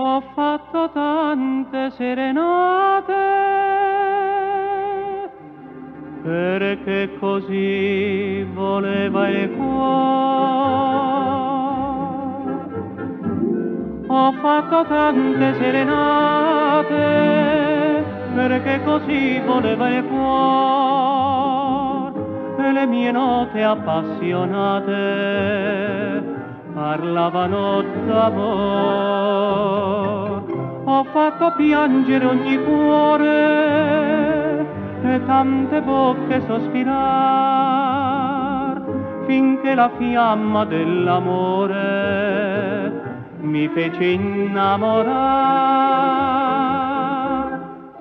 Ho fatto tante serenate perché così voleva il cuore. Ho fatto tante serenate perché così voleva il cuore e le mie note appassionate parlavano d'amor. Ho fatto piangere ogni cuore e tante bocche sospirar finché la fiamma dell'amore mi fece innamorar.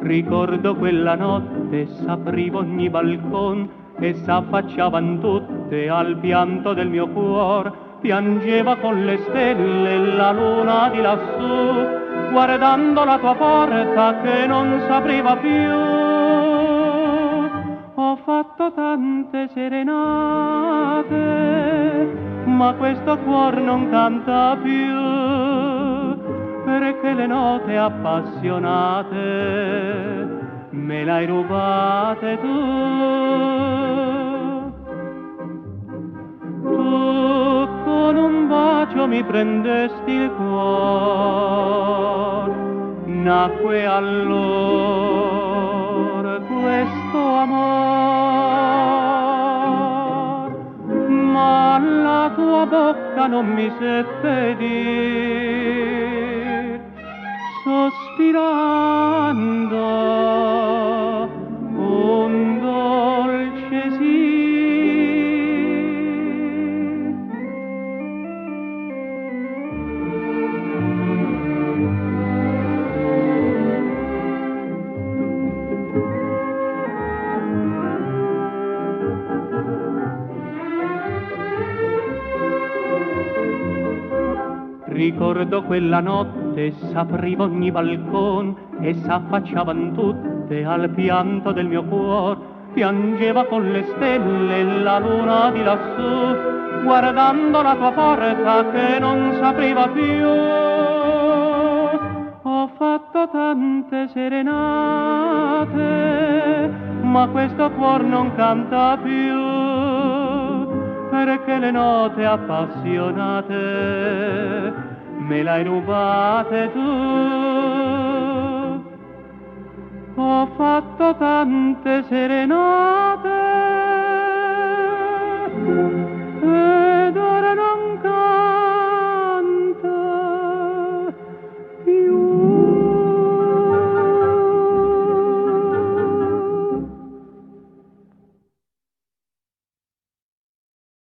Ricordo quella notte s'apriva ogni balcon e s'affacciavan tutte al pianto del mio cuor. Piangeva con le stelle la luna di lassù, guardando la tua porta che non s'apriva più. Ho fatto tante serenate, ma questo cuor non canta più, perché le note appassionate me l'hai rubate tu. Tu con un bacio mi prendesti il cuor, nacque allora questo amor, ma la tua bocca non mi seppe dir, sospirando un dolce sì. Ricordo quella notte s'apriva ogni balcon e s'affacciavan tutte al pianto del mio cuor. Piangeva con le stelle la luna di lassù, guardando la tua porta che non s'apriva più. Ho fatto tante serenate, ma questo cuor non canta più, perché le note appassionate me l'hai rubate tu. Ho fatto tante serenate,